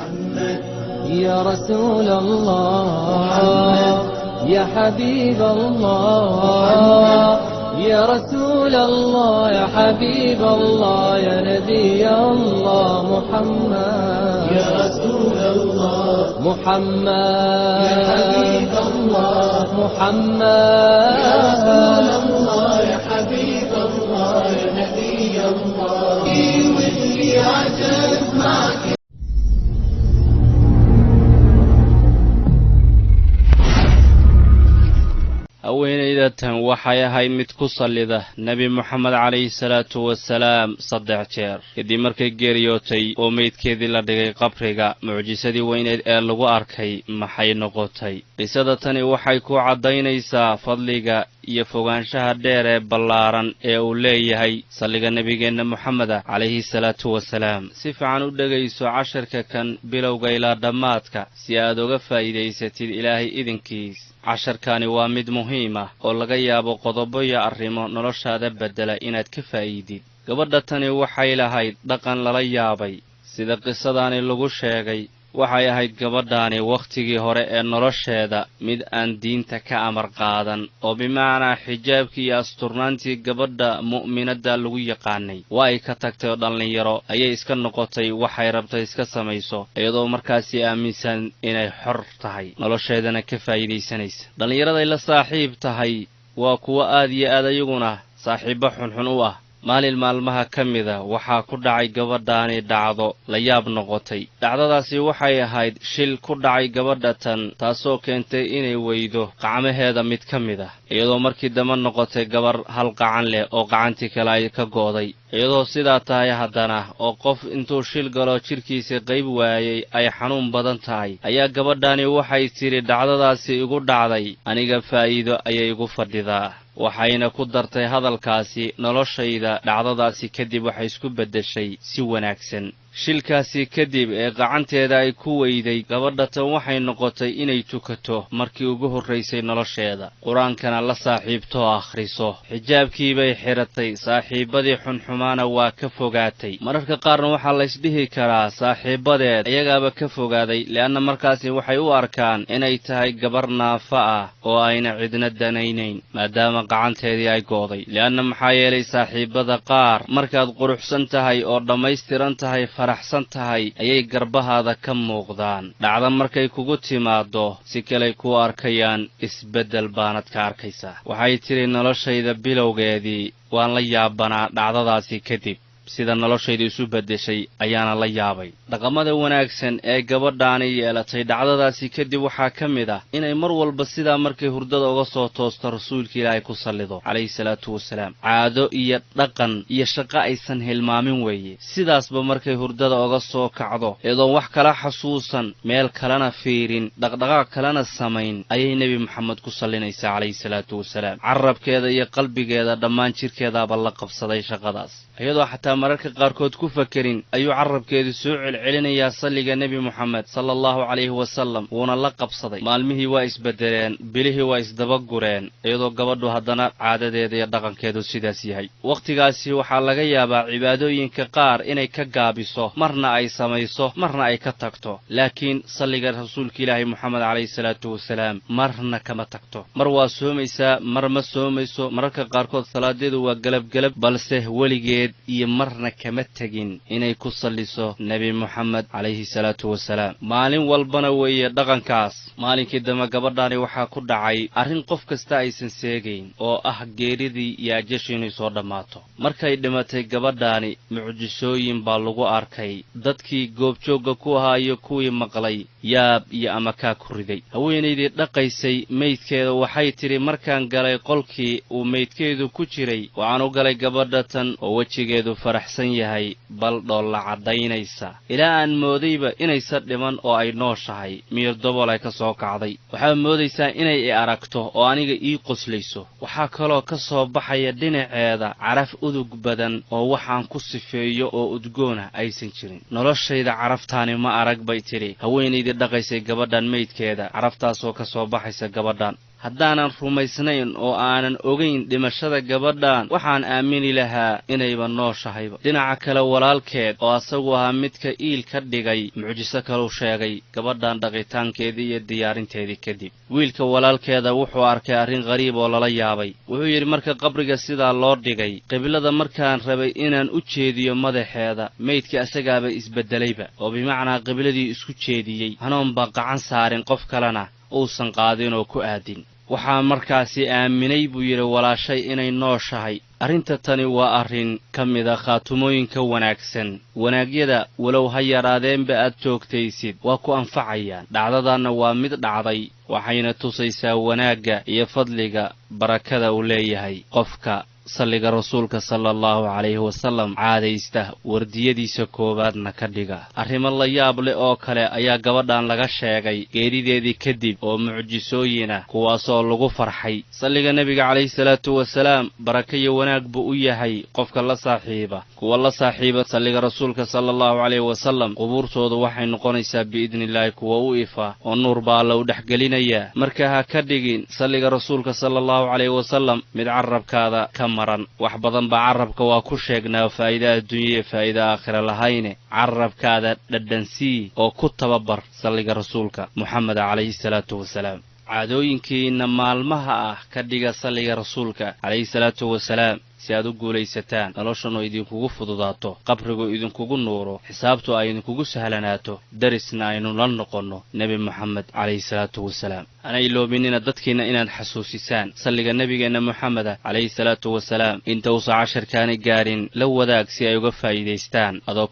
محمد يا رسول الله يا حبيب الله يا رسول الله يا حبيب الله يا نبي الله محمد يا رسول الله محمد يا حبيب الله محمد يا رسول الله يا حبيب الله يا نبي الله واللي عجب معك. Haweenayda tan waxay ahayd mid ku sallida Nebi Moxamed calayhi salaatu wasalaam 3 jeer. Kadib markay geeriyootay oo meydkeedii la dhigay qabriga, mucjisadii weyneed ee lagu arkay maxay noqotay? Qisada tani waxay ku caddaynaysaa fadliga iyo fogaanshaha dheer ee ballaaran ee uu leeyahay salliga nebigeenna Moxameda calayhi salaatu wasalaam. Si fiican u dhegayso casharka kan bilowga ilaa dhammaadka si aad uga faa'iidaysatid Ilaahay idinkiis. Casharkani waa mid muhiim ah oo laga yaabo qodobo iyo arrimo noloshaada beddela inaad ka faa'iidid. Gabadha tani waxay lahayd dhaqan lala yaabay. Sida qisadaani lagu sheegay, waxay ahayd gabadhaani wakhtigii hore ee nolosheeda mid aan diinta ka amar qaadan, oo bimacnaa xijaabkii iyo asturnaantii gabadha mu'minadda lagu yaqaanay waa ay ka tagtay oo dhallinyaro ayay iska noqotay, waxay rabtay iska samayso, iyadoo markaasi aaminsan inay xor tahay, nolosheedana ka faa'iidaysanaysa. Dhallinyaraday la saaxiib tahay waa kuwo aad iyo aad ayaguna saaxiibbo xunxun u ah. Maalin maalmaha ka mida waxaa ku dhacay gabadhaani dhacdo la yaab noqotay. Dhacdadaasi waxay ahayd shil ku dhacay gabadha tan, taasoo keentay inay weydo qacmaheeda mid ka mid ah, iyadoo markii dambe noqotay gabar hal qacan leh oo qacantii kale ay ka go'day. Iyadoo sidaa tahay haddana oo qof intuu shil galo jidhkiisa qayb waayey ay xanuun badan tahay, ayaa gabadhani waxay tidhi dhacdadaasi igu dhacday aniga faa'iido ayay igu fadhidaa. Waxayna ku dartay hadalkaasi noloshayda dhacdadaasi kadib waxay isku beddeshay si wanaagsan. Shilkaasi kadib ee qacanteeda ay ku weyday gabadha tan waxay noqotay inay tukato markii ugu horraysay nolosheeda, qur-aankana la saaxiibto akhriso. Xijaabkii bay xidhatay, saaxiibbadii xunxumaana waa ka fogaatay. Mararka qaarna waxaa laysdhihi karaa saaxiibbadeed iyagaaba ka fogaaday, le'anna markaasi waxay u arkaan inay tahay gabar naafa ah oo ayna cidna danaynayn maadaama qacanteedii ay go'day. Le'anna maxaa yeelay saaxiibbada qaar markaad quruxsan tahay oo dhammaystiran tahay, faraxsan tahay, ayay garbahaada ka muuqdaan. Dhacda markay kugu timaaddo si kaley kuu arkayaan, isbeddel baanad ka arkaysaa. Waxay tidhi noloshayda bilowgeedii waan la yaabanaa dhacdadaasi kadib, sida noloshayda isu beddeshay ayaana la yaabay. Dhaqamada wanaagsan ee gabadhaani yeelatay dhacdadaasi kadib waxaa ka mid ah inay mar walba sidaa markay hurdada uga soo toosto rasuulka Ilaahay ku sallido calayhi salaatu wasalaam. Caado iyo dhaqan iyo shaqo aysan hilmaamin weeye. Sidaasba markay hurdada uga soo kacdo, iyadoon wax kala xasuusan, meel kalena fiirin, dhaqdhaqaaq kalena samayn, ayay Nebi Maxamed ku sallinaysaa calayhi salaatu wasalaam. Carabkeeda iyo qalbigeeda dhammaan jidhkeedaaba la qabsaday shaqadaas, iyadoo xataa mararka qaarkood ku fakerin ayuu carabkeedu soo celcelinayaa salliga Nebi Moxamed sala allahu calayhi wasalam, wuuna la qabsaday. Maalmihii waa isbeddeleen, bilihii waa isdabagureen, iyadoo gabadhu haddana caadadeeda iyo dhaqankeedu sidaas yahay. Wakhtigaasi waxaa laga yaabaa cibaadooyinka qaar inay ka gaabiso, marna ay samayso, marna ay ka tagto, laakiin salliga rasuulka Ilaahay Moxamed calayhi salaatu wasalaam marna kama tagto. Mar waa soomaysaa, mar ma soomayso, mararka qaarkood salaadeedu waa gelabgelab, balse weligeed iyo marna kama tegin inay ku salliso Nebi Moxamed calayhi salaatu wasalaam. Maalin walbana weeye dhaqankaas. Maalinkii dambe gabadhaani waxaa ku dhacay arrin qof kasta aysan seegayn, oo ah geeridii iyo ajashu inay soo dhammaato. Markay dhimatay gabadhaani mucjisooyin baa lagu arkay. Dadkii goobjoogga ku ahaa iyo kuwii maqlay yaab iyo amakaa ku riday. Haweenaydii dhaqaysay meydkeeda waxay tidhi markaan galay qolkii uu meydkeedu ku jiray, waxaan u galay gabadha tan oo wejigeedu faraxsan yahay, bal dhoolla caddaynaysa, ilaa aan moodayba inaysan dhiman oo ay nooshahay. Miyir dobool ay ka soo kacday. Waxaa moodaysaa inay i aragto oo aniga ii qoslayso. Waxaa kaloo ka soo baxaya dhinaceeda caraf udug badan oo waxaan ku sifeeyo oo udgoona aysan jirin. Noloshayda caraftaani ma arag, bay tidhi haweenaydii dhaqaysay gabadhan meydkeeda, caraftaasoo ka soo baxaysa gabadhan. Haddaanan rumaysnayn oo aanan ogayn dhimashada gabadhan, waxaan aamini lahaa inayba nooshahayba. Dhinaca kale, walaalkeed oo asagu ahaa midka iil ka dhigay, mucjiso kaluu sheegay gabadhan dhaqitaankeedii iyo diyaarinteedii kadib. Wiilka walaalkeeda wuxuu arkay arrin qariib oo lala yaabay. Wuxuu yidhi, marka qabriga sidaa loo dhigay, qiblada markaan rabay inaan u jeediyo madaxeeda, meydka asagaaba isbeddelayba, oo bimacnaa qibladii isku jeediyey, hanoonba qacan saarin, qof kalena uusan qaadin oo ku aadin. Waxaa markaasi aaminay, buu yidhi, walaashay inay nooshahay. Arrinta tani waa arrin ka mid a khaatumooyinka wanaagsan. Wanaagyada walow ha yaraadeenba aad joogtaysid, waa ku anfacayaan. Dhacdadanna waa mid dhacday, waxayna tusaysaa wanaagga iyo fadliga barakada uu leeyahay qofka salliga rasuulka sala allahu calayhi wasalam caadaysta, wardiyadiisa koowaadna ka dhiga. Arrimo la yaab leh oo kale ayaa gabadhan laga sheegay geerideedii kadib oo mucjisooyin ah, kuwaasoo lagu farxay. Salliga nebiga calayhi salaatu wasalaam baraka iyo wanaag buu u yahay qofka la saaxiiba. Kuwa la saaxiiba salliga rasuulka sala allahu calayhi wasalam, qubuurtoodu waxay noqonaysaa biidnillaahi kuwa u ifa oo nuur baa alla u dhexgelinayaa. Marka ha ka dhigin salliga rasuulka sala allahu calayhi wasalam mid carabkaada ka maran. Wax badan baa carabka waa ku sheegnaa faa'iida adduunya iyo faa'iida aakhira lahayne. Carabkaada dhadhansii oo ku tababar salliga rasuulka Moxamed calayhi salaatu wasalaam. Caadooyinkiina maalmaha ah ka dhiga salliga rasuulka calayhi salaatu wasalaam, si aad u guulaysataan, noloshanu idinkugu fududaato, qabrigu idinkugu nuuro, xisaabtu ay idinkugu sahlanaato, darisna aynu la noqonno nebi Moxamed calayhi salaatu wasalaam. Hana iloobinina dadkiinna inaad xasuusisaan salliga nebigeenna Moxameda calayhi salaatu wasalaam. Inta uusan casharkaani gaadhin la wadaag si ay uga faa'iidaystaan adoo